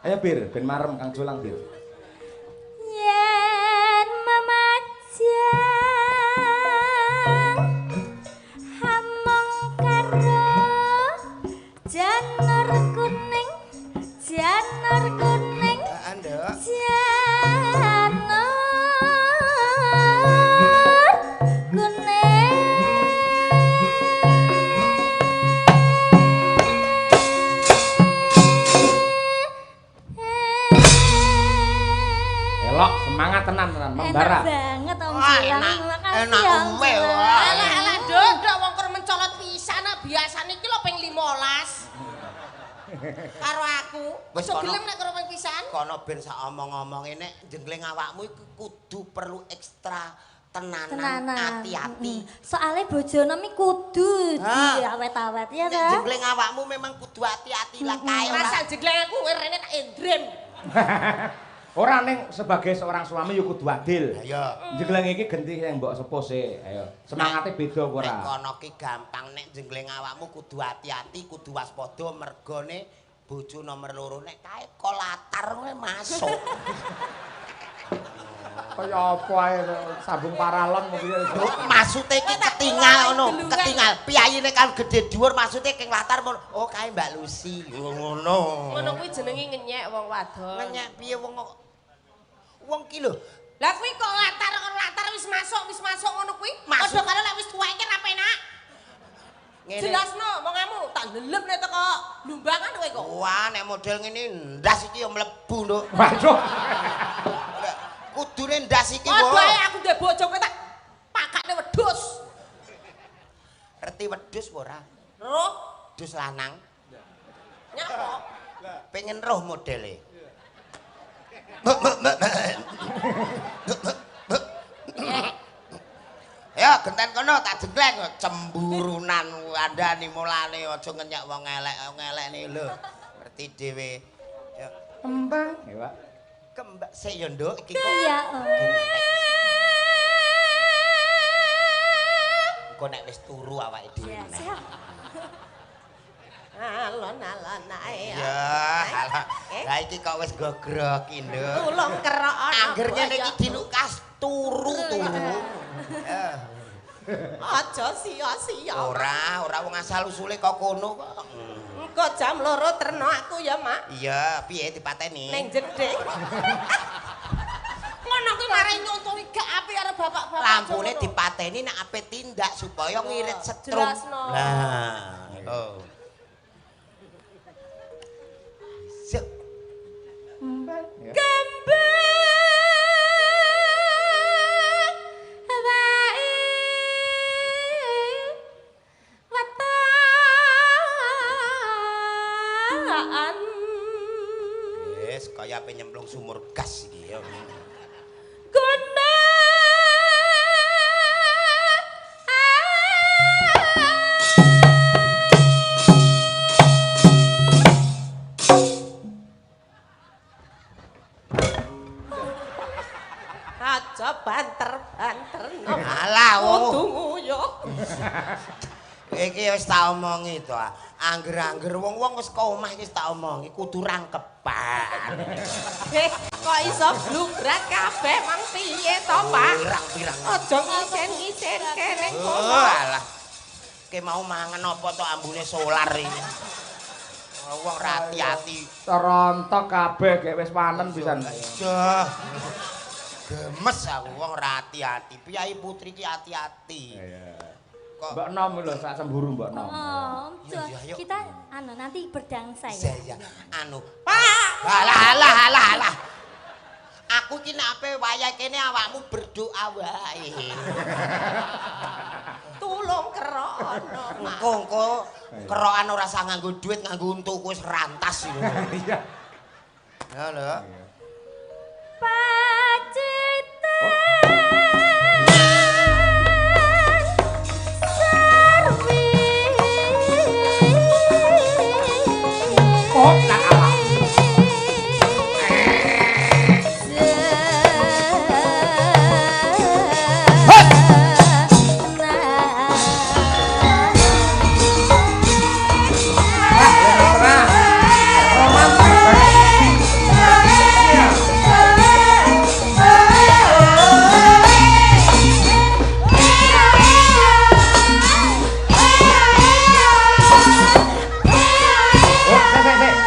Ayo Bir, ben marem Kang Jolang Bir. Yen memajang hamong karo janur kuning, janur kuning. Janur kuning. Elok semangat tenan tenan membara. Enak banget Om Jolang. Makasih enak Om Jolang. Alah alah nduk wong kur mencolot pisan biasane iki lho ping 15. Karo aku wis gelem nek karo ping pisan. Kono ben sak omong-omonge nek jenggleng awakmu iku kudu perlu ekstra tenanan, hati-hati. Soale bojono mi kudu diawet-awet ya ta. Nek jenggleng awakmu memang kudu hati-hati lah kae. Rasa jenggleng aku rene tak endrem. Ora ning sebagai seorang suami yo kudu adil. Ayo. Jenggleng iki genti sing mbok sepuh sik. Ayo. Semangate beda apa ora? Nek kono ki gampang nek jenggleng awakmu kudu hati-hati, kudu waspada mergone bojo nomor loro nek kae kok latar kowe masuk. Kaya apa ae sambung paralon mungkin ya. Maksude iki ketingal ngono, ketingal. Piyayine kan gedhe dhuwur maksude king latar oh kae Mbak Lucy ngono. Ngono kuwi jenenge ngenyek wong wadon. Ngenyek piye wong wong ki lho. Lah kuwi kok latar latar wis masuk ngono kuwi. Padha karo lek wis tuwek ki ra penak. Jelasno omonganmu tak lelep nek teko lumbangan kowe kok. Wah nek model ngene ndas iki ya mlebu, Nduk. Waduh. Kudune ndas iki wae. Padha ae aku ndek bojo kowe tak pakakne wedhus. Reti wedhus apa ora? Roh, wedhus lanang. Nyapa? Pengen roh modele. Ya genten kono tak jengleng cemburunan andani mulane aja ngenyek wong elek ngelekne lho. Ngerti dhewe. Ya kembang ya, Pak. Kembang sik ya Nduk iki kok. Iya, Om. Engko nek wis turu awake dhewe. Siap. Alon-alon ae. Ya, alah. Lah iki kok wis gogroki, Nduk. Tulung kerok ana. Angger ngene iki dilukas turu-turu. Aja sia-sia. Ora, ora wong asal usule kok kono kok. Engko jam 2 terno aku ya, Mak. Iya, piye dipateni? Ning jeding. Ngono kuwi marai nyontohi gak apik karo bapak-bapak. Lampune dipateni nek ape tindak supaya ngirit setrum. Lah, oh. Sik. Kembang wae wetan. Wis kaya ape nyemplung sumur gas iki ya. Aja banter-banter. Alah wong kudu nguyuh. Iki wis tak omongi to. Angger-angger wong-wong wis kok omah iki wis tak omongi kudu rangkepan. Kok iso blubrak kabeh mang piye to, Pak? Pirang-pirang. Aja ngisen-ngisen kene kono. Oh, alah. Ki mau mangan apa to ambune solar iki. Wong ra ati-ati. Rontok kabeh gek wis panen pisan. Iya. Gemes aku wong ora ati-ati. Piyai putri ki ati-ati. Iya. Kok Mbok Nom lho sak semburu Mbok Nom. Oh, Iya, iya, kita anu nanti berdansa ya. Iya, anu. Pak. Alah alah alah alah. Aku ki nek ape wayah kene awakmu berdoa wae. Tulung kerono. Engko kerokan ora usah nganggo duit, nganggo untuku wis rantas iki. Iya. Ya lho. Pacitan Sarwi. Oh, tak apa.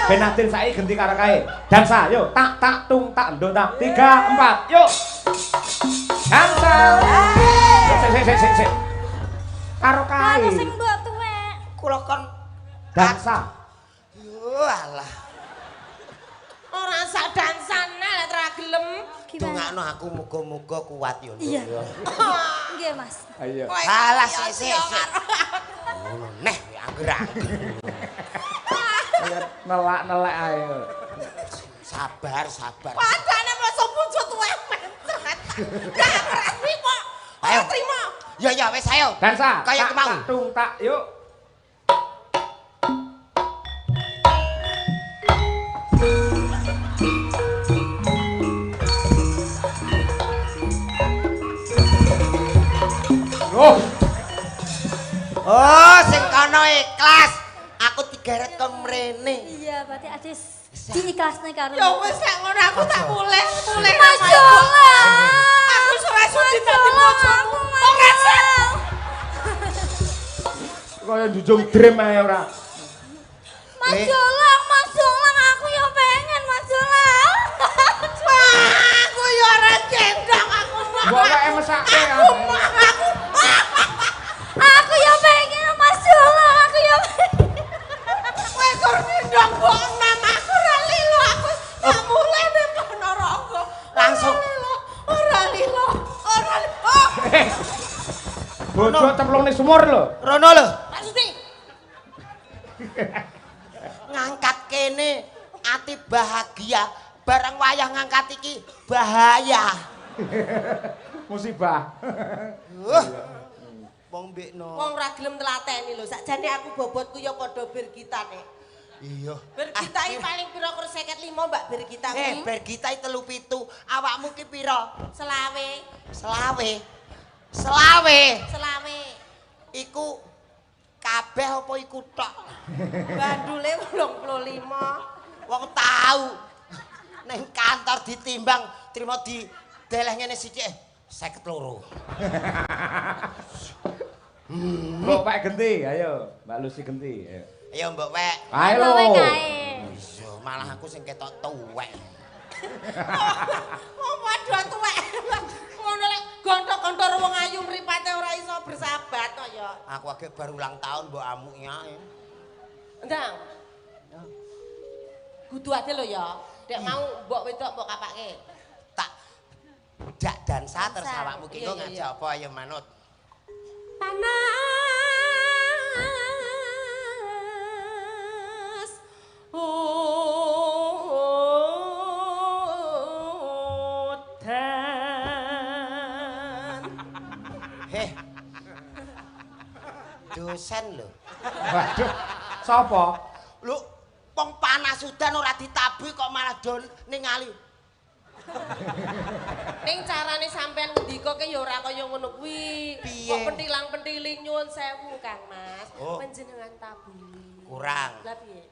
Ben Adil saiki genti karo kae. Dansa, yuk. Tak tak tung tak ndo tak. 3 4, yuk. Dansa. Sik sik sik sik. Karo kae. Karo sing mbok tuwek. Kula kon dansa. Yo alah. Ora sak dansane lek ra gelem. Dongakno aku muga-muga kuat yo. Iya. Nggih, Mas. Ayo. Alah sik sik. Ngono neh angger-angger. Nelak-nelek ae. Sabar, sabar. Padane mosok bujut tuwek mencret. Gak ora trimo. Ora trimo. Ya ya wis ayo. Dansa. Kaya kemau. Tung tak yuk. Loh. Oh, sing kono ikhlas. Aku digeret ke mrene. Iya, berarti adis diikhlasne karo. Ya wis nek ngono aku tak mulih, mulih. Mas Jolang. Aku ora sudi dadi bojomu. Ora sih. Kaya njunjung dream ae ora. Mas Jolang, Mas Jolang, aku ya pengen Mas Jolang. Aku ya ora gendong aku. Mbok wae mesake. Aku ya pengen Mas Jolang, aku ya pengen. Kowe kur gendong mbok enam aku ora lilo aku. Tak mulih ning Ponorogo. Langsung. Ora lilo, ora lilo. Bojo cemplung ning sumur lho. Rono lho. Pak Suti. Ngangkat kene ati bahagia, bareng wayah ngangkat iki bahaya. Musibah. Wong mbekno. Wong ora gelem tlateni lho. Sakjane aku bobotku ya padha Birgita nek. Iya. Birgita iki paling pira kur 55 Mbak Birgita kuwi. Birgita iki 37. Awakmu ki pira? Selawe. Selawe. Selawe. Selawe. Iku kabeh apa iku tok? Bandule 85. Wong tau ning kantor ditimbang trimo di deleh ngene sithik 52. Mbok Pak genti, ayo Mbak Lucy genti. Ayo. Ayo Mbok Wek. Ayo. Iya, malah aku sing ketok tuwek. Wong padha tuwek. Ngono lek gontok-gontor wong ayu mripate ora iso bersahabat kok ya. Aku agek baru ulang tahun mbok amuki ae. Ndang. Kudu ade lho ya. Dek mau mbok wedok mbok kapake. Tak jak dansa terus awakmu ki kok ngajak apa ayo manut. Panas udan. Heh. Dosen lho. Waduh, sapa? Lho, wong panas udan ora ditabuhi kok malah do ningali. Ning carane sampean ngendika ki ya ora kaya ngono kuwi. Kok pentilang-pentiling nyuwun sewu Kang Mas. Oh. Panjenengan tabuhi. Kurang. Lah piye?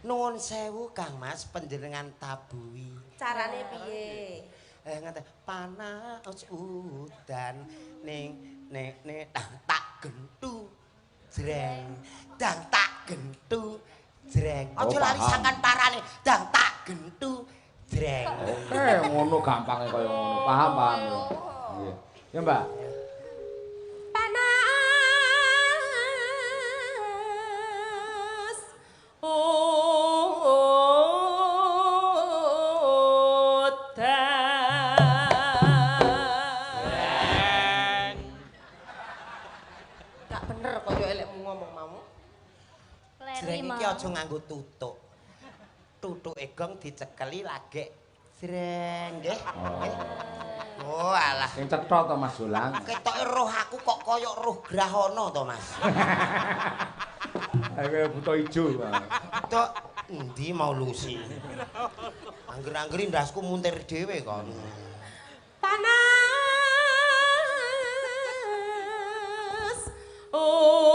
Nuwun sewu Kang Mas, panjenengan tabuhi. Carane piye? Ngeten panas udan ning ning ning tak gentu jreng. Dang tak gentu jreng. Aja lali sangkan parane. Dang tak gentu Jreng. Oke, ngono gampange kaya ngono. Paham, paham. Nggih. Ya, Mbak. Panas udan. Gak bener kaya elekmu ngomong mau. Jreng iki aja nganggo tutuk. Tutuke gong dicekeli lagek jreng nggih. Oh alah. Sing cetha to Mas Jolang. Ketoke roh aku kok kaya roh grahana to Mas. Kaya buta ijo. Tok endi mau lusi. Angger-angger ndasku muntir dhewe kon. Panas udan.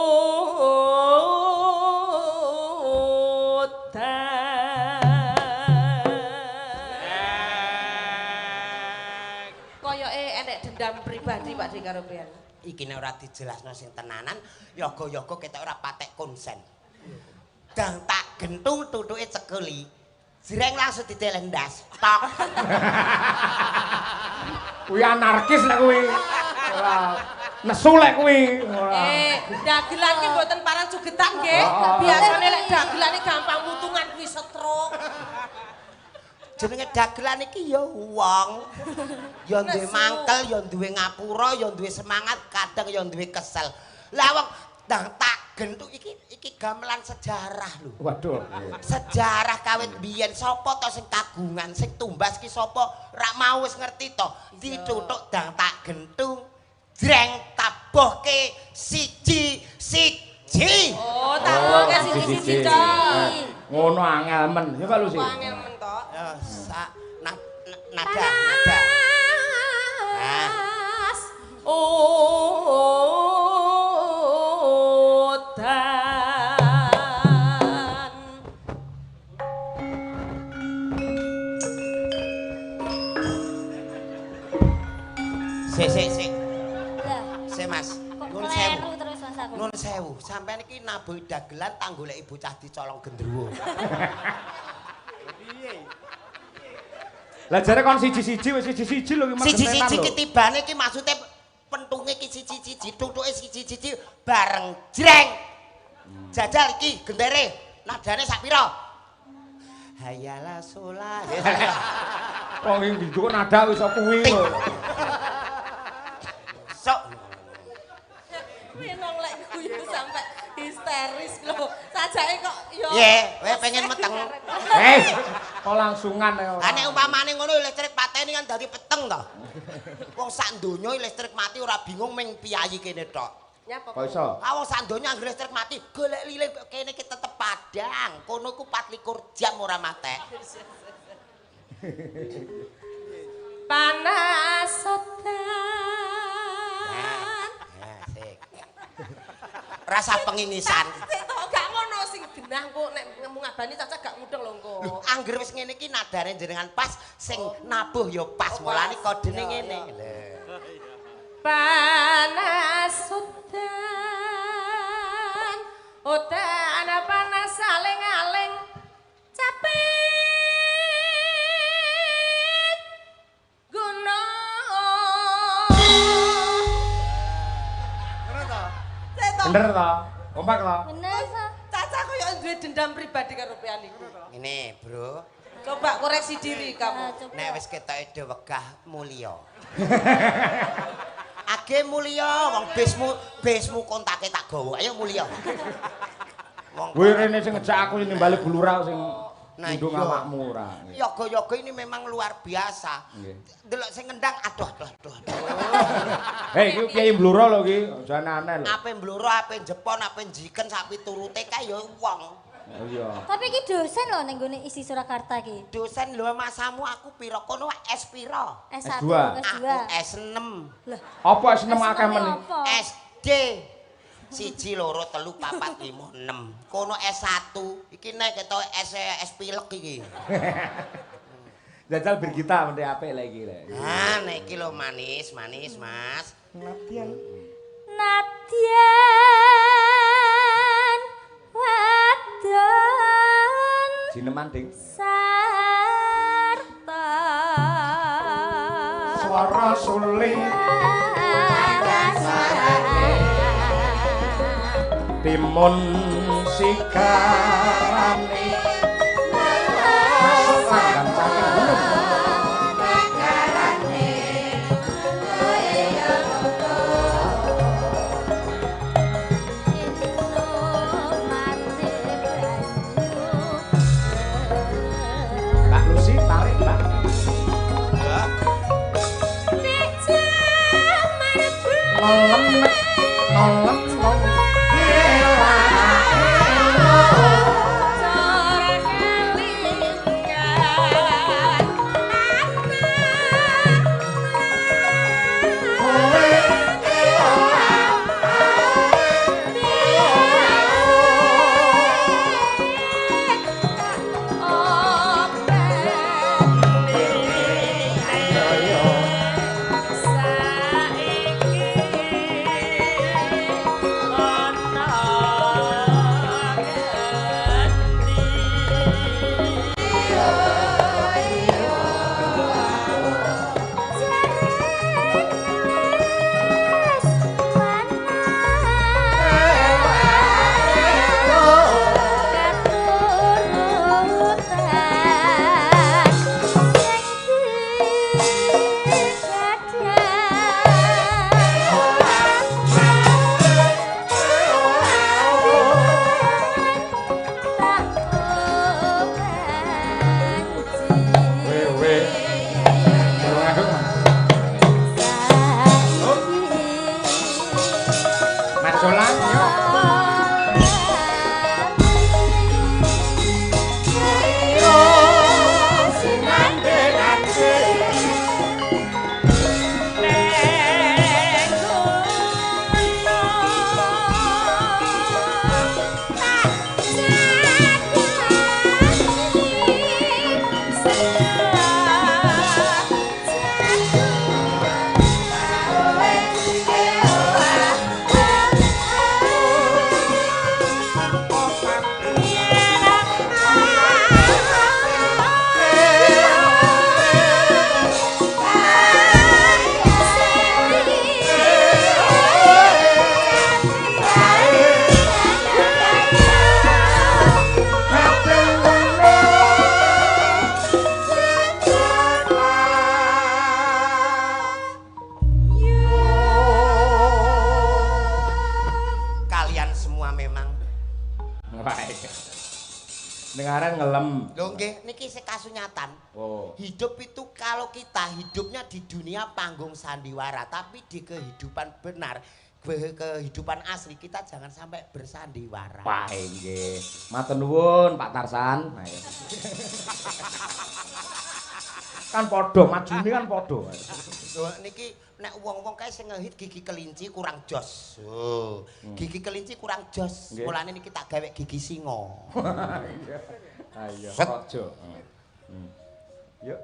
Koyoke enek dendam pribadi Pak De karo pian. Iki nek ora dijelasno sing tenanan, yoga-yoga ketok ora patek konsen. Dang tak gentung tutuke cekeli. Jreng langsung dideleh ndas. Tok. Kuwi anarkis lek kuwi. Ora nesu lek kuwi. Ora. Dagelan ki mboten parang sugetan nggih. Biasane lek dagelan iki gampang mutungan kuwi stroke. Jenenge dagelan iki ya wong. Ya duwe mangkel, ya duwe ngapura, ya duwe semangat, kadang ya duwe kesel. Lah wong dang tak gentuk iki iki gamelan sejarah lho. Waduh. Sejarah kawit biyen sapa to sing kagungan, sing tumbas ki sapa? Rak mau wis ngerti to. Ditutuk dang tak gentung, jreng tabohke siji-siji. Oh, tabohke siji-siji to. Ngono angel men. Ya Pak Lusi. Angel men to. Ya sak nada nada. Panas udan. Sik sik sik. Sik Mas. Nuwun sewu. Nuwun sewu. Sampeyan iki nabuh dagelan tak goleki bocah dicolong gendruwo. Piye? Lah jare kon siji-siji wis siji-siji lho ki maksudnya. Siji-siji ki tibane ki maksude pentunge ki siji-siji, tutuke siji-siji bareng jreng. Jajal iki gendere nadane sak pira? Hayalah sholat. Wong iki nduk nada wis kuwi lho. Sok. Winong lek guyu sampe histeris lho. Sajake kok yo. Ye, kowe pengen meteng. Kok langsungan ya. Lah nek umpamane ngono listrik pateni kan dadi peteng to. Wong sak donya listrik mati ora bingung ming piyayi kene tok. Nyapa kok iso? Ah wong sak donya anggere listrik mati golek lilin kene iki tetep padang. Kono iku 24 jam ora matek. Panas udan. Nah, rasa pengingisan. Sik to gak ngono sing genah kok nek ngabani cacah gak mudeng lho engko. Lho angger wis ngene iki nadane jenengan pas sing nabuh ya pas mulane kodene ngene. Panas udan. Udan panas aling-aling capek gunung. Bener to? Kompak to? Bener to. Caca koyo duwe dendam pribadi karo pian iku. Ngene, Bro. Coba koreksi diri kamu. Nek wis ketoke do wegah mulya. Age mulya wong besmu kontake tak gawa. Ayo mulya. Wong kowe rene sing ngejak aku nimbali blurah sing ngundung awakmu ora. Yoga-yoga ini memang luar biasa. Delok sing ngendang aduh aduh aduh. Hei, iki piye mbluro lho iki, aja aneh-aneh lho. Ape mbluro, ape jepon, ape njiken sak piturute kae ya wong. Oh iya. Tapi iki dosen lho ning gone isi Surakarta iki. Dosen lho masamu aku pira kono S pira? S1, S2. Aku S6. Lah, apa S6 akeh men? SD. 1 2 3 4 5 6. Kono S1. Iki nek ketok S S pilek iki. Jajal Birgita mendhe apik lek iki lek. Ah, nek iki lho manis, manis, Mas. Nadyan. Nadyan wadon. Jineman, Ding. Sarta. Swara suling timun sigarane masuk langgam saking gunung. Mbak Lucy tarik, Mbak. Nolem nolem Kasunyatan. Oh. Hidup itu kalau kita hidupnya di dunia panggung sandiwara, tapi di kehidupan benar, kehidupan asli kita jangan sampai bersandiwara. Wah, nggih. Matur nuwun Pak Tarsan. Kan padha majune kan padha. Lho niki nek wong-wong kae sing ngehit gigi kelinci kurang jos. Oh, gigi kelinci kurang jos. Mulane niki tak gawe gigi singa. Ayo, raja. Yuk.